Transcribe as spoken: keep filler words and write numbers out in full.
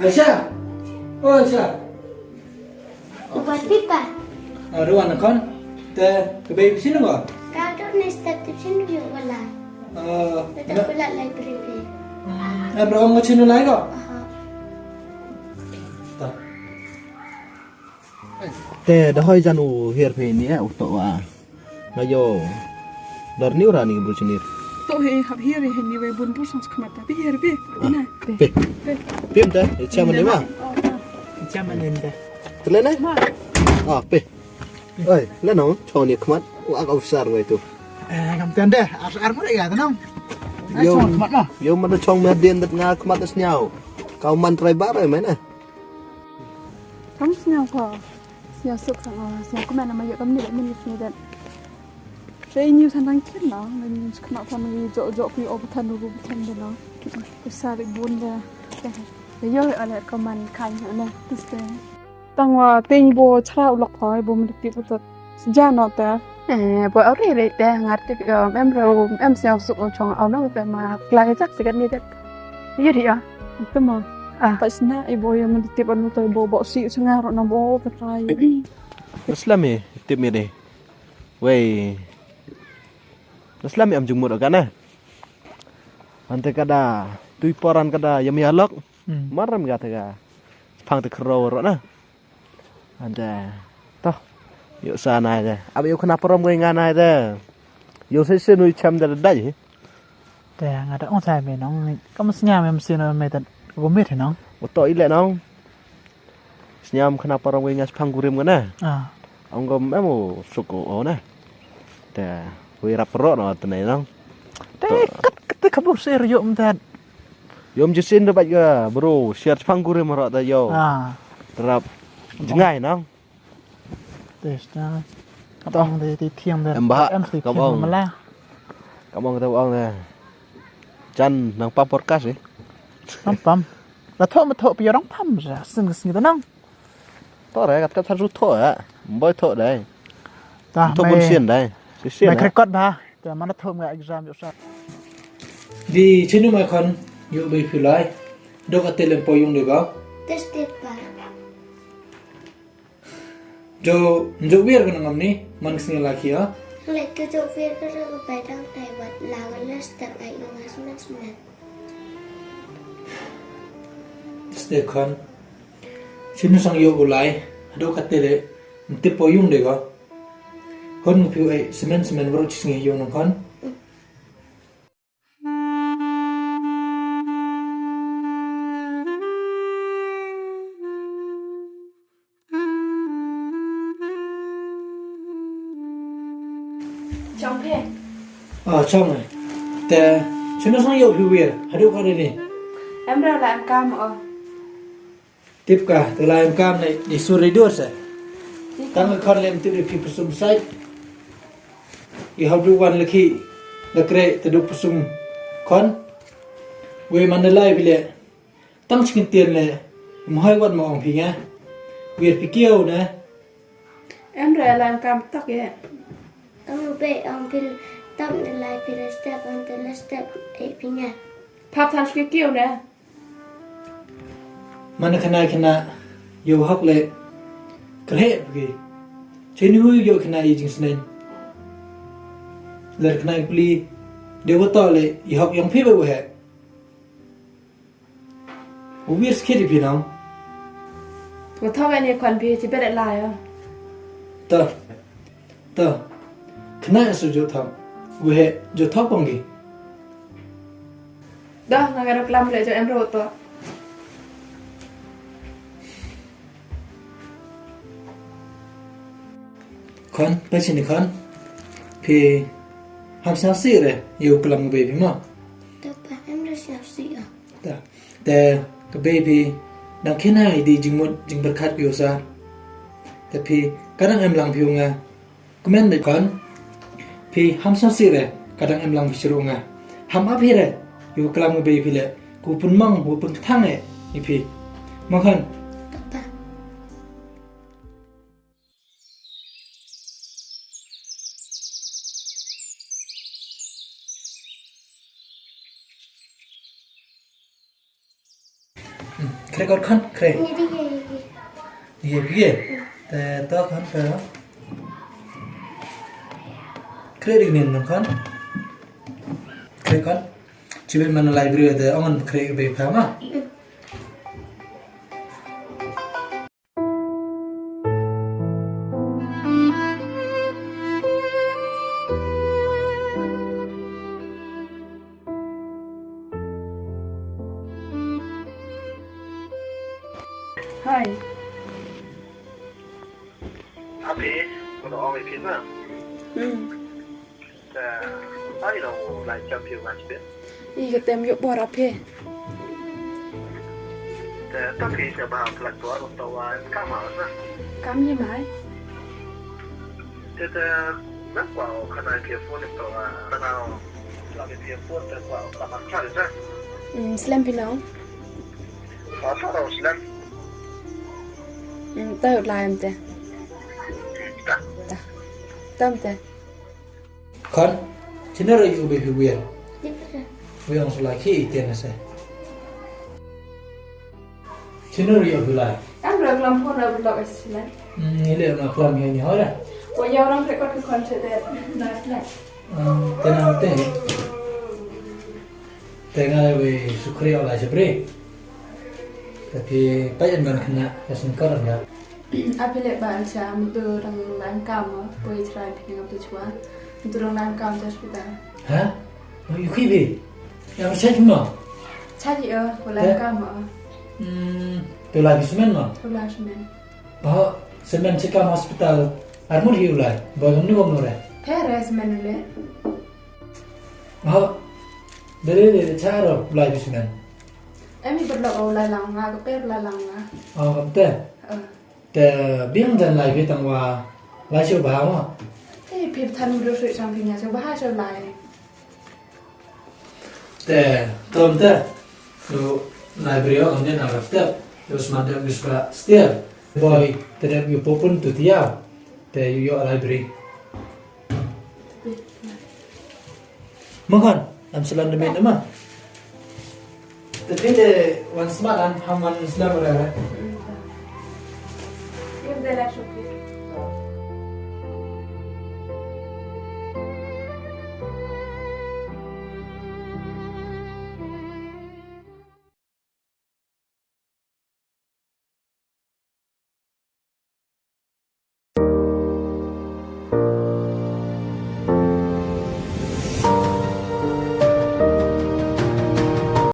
Aisha. Oh, Aisha. Wat pipa. Ah, ruan kon. Te kebei sini ko? Ka tu ni step tip sini yu wala. Ah, kita na- pula library. Hmm, eh, bro, mo sini lai ko? Aha. Ta. Te da hoi jan u hiar phi ni, eh, u to wa. Nga ïoh. Dar ni ura ni bru chinir. To he hap hiar he ni wei bun bru sang khmat ta. Pi hiar pi. Ah, na. Pi. Pi. Pi mta, e chama ni ma. Chama ni mta. Tele ne? Ma. Ah, pi. Oi, le no, choni khmat. Wa ka officer ngai tu. Eh, kam tende, ar ar mo ya ta no. Yo, khmat ma. Yo, mana chong me den dat nga khmat sniaw. Kau man trai bar ai mena. Kam sniaw ko. Sniaw suk sang, oh, sniaw ko mena ma yo kam ni min sniaw dat. Te iniu san rang kir no, ngan khmat pha ngi jok jok ki o pathan ru pathan de no. Ku sa ri bun de. Te yo ale ko man kan ne tus te. Tang wa te ni bo chra u lok pha bo mendep ti putot. Sejak no te. Eh, bo au re re te ngar te em ro em sniaw suk o chong au no te ma kla ke chak sikat ni te. Yo ri a. Te ma. Ah. Pas na i bo yo mendep ti anu te bo bo si sengar no bo te kai. Naslam i tip mi de. Wei. Naslam i am jingmut ka na. Ante kada tui poran kada yam yalok. Hmm. Maram ga te ga. Pang te kro ro na. Ante. Toh. Yo sa na de. Ab yo kena porom ngai nga na de. Yo se se nui cham de dai. Te nga da ong sai me nong, kam sñiaw me msien me ta ko mit nong. Uto ile nong. Sñiaw khana parong ngi ngas pang kurim kana. Ah. Ong gom em u suk o na. Te wi rap ro no tene nong. Te kat kat te kabur ser yo mtat. Yom jisin de baj ga bro siar pang kurim ro ta yo. Ah. Rap. Jngai nong. Te sna. Kam ong de, de thiang de. Em bah, em sti kam thiang ong. Mala. Kam ong de, ong de. Jan nang pam podcast eh. Pam pam. La tho ma tho pi rong pam ja. Sing sing de nang. To re kat kat sa ru tho ya. Boy tho dai. Ta tho bun sien dai. Si sien. Mai record ba. Ta mana tho ma exam yo sa. Di chinu mai khon yu bai phi lai. Dok ate lem po yung de ba. Test paper. Jo, jo wir ka ngam ni, man ka sngi la ki ha. Lek ka jo wir ka ra ka bai dang tai wat la ka la step ai ong as man smen. Ste khon. Shin sang yo ko lai, do ka te le, mtip po yung de ko. Hon ngu piu ai, smen smen waro chi sngi yung nang khon. Chong phe. Ah, chong eh. Te, chuna sang yo phi wir. Hadu ka ni. Em ra la em kam o. Tip ka, te la em kam ni, ni sur ri dur se. Tang ka khon lem tip ri phi pusum sai. I hab du wan la khi, la kre, te du pusum khon. We man la lai bile. Tang chingin tien le, mhoi wat ma ong phi nga. Wir phi kieu ne. Em re la kam tak ye. Tang be ong phi tam de lai phi le step on the last step e phi nga. Pap than shki kieu ne. Mana khana khana yo hok le. Kre phi. Chini hu yo khana i jingsnen. Le khana pli. De wato le i hok yong phi be we. U wir skit pi nong. Ko thok ani kwan pi ti beret la yo. Ta. Ta. Kena su jo thok. Gu he jo thok pang gi. Dah na ga klam le jo em ro to. Khon, pa chini khon. Phi ham sñiaw sih re, yu klam ka bei phi mo. Ta pa em re sñiaw sih ah. Ta. Te ka bei phi dang khina i di jingmut jingberkat phi u sa. Te phi ka dang em lang phi u nga. Kmen de khon. Phi ham sñiaw sih re ka dang em lang phi chiru nga. Ham ap hi re yu klam ka bei phi le. Ku pun mong, ku pun kthang e i phi. Mo khon. Ta pa. Record khon, khreh. Ye, ye. Te to khon, to. Khreh dik nin khon. Khreh khon. Chibai man library te ong khreh be pha ma. Hi. Abi, ko ong ïa phi na. Hmm. Te, ai lo lai jam phi ma chip. I ka tem ïoh bor ap phi. Te, to phi sa ba plat bor to wa kam ma na. Kam ïa mai. Te, te, na kwa o kana phi phone to wa. Kana o la phi phone te kwa o kama kar sa. Hmm, slem phi nong. Wa ta ro slem. Hmm, ta ïoh lai em te. Ta. Ta. Ta em te. Khon, chinner ïa u be hu wier. Wier ong sula ki iten na se. Chinner ïa u lai. Am ra klam phone ra block as sila. Hmm, ni le na klam ïa ni hora. Wa ya orang record ke khon che de. Na sila. Hmm, te na te. Te nga le we sukri o lai se bre. Te phi pa en ban khna ka sngkar nga. A phi leh ba an cha mutu dang lang kam mo, poi chrai phi ngam tu chwa. Mutu dang lang kam cha hospital. Ha? Mo yu khi bi. Ya mo cha mo. Cha ji eh, ko lang kam mo. Hmm, tu lai bi semen mo. Tu lai semen. Ba semen cha kam hospital. Ar mut hi u lai. Ba ngam ni ngam no re. Phe re semen le. Ba. Dere dere cha ro lai bi semen. Em i berlok u lai lang nga, ka per lai lang nga. Oh, kam te. Eh. Te biang jan lai phi tang wa lai shu ba mo. Te phi than mudur shu chang phi nya shu ba ha shu lai. Te tom te. Lu lai brio kam te na rap te. Lu smat de bis ba still. Boy, te de yu popun tu tiaw. Te yu yo lai bri. Mo khon, lam selan de men ma. Te phi de wan smat an ham wan selan re re.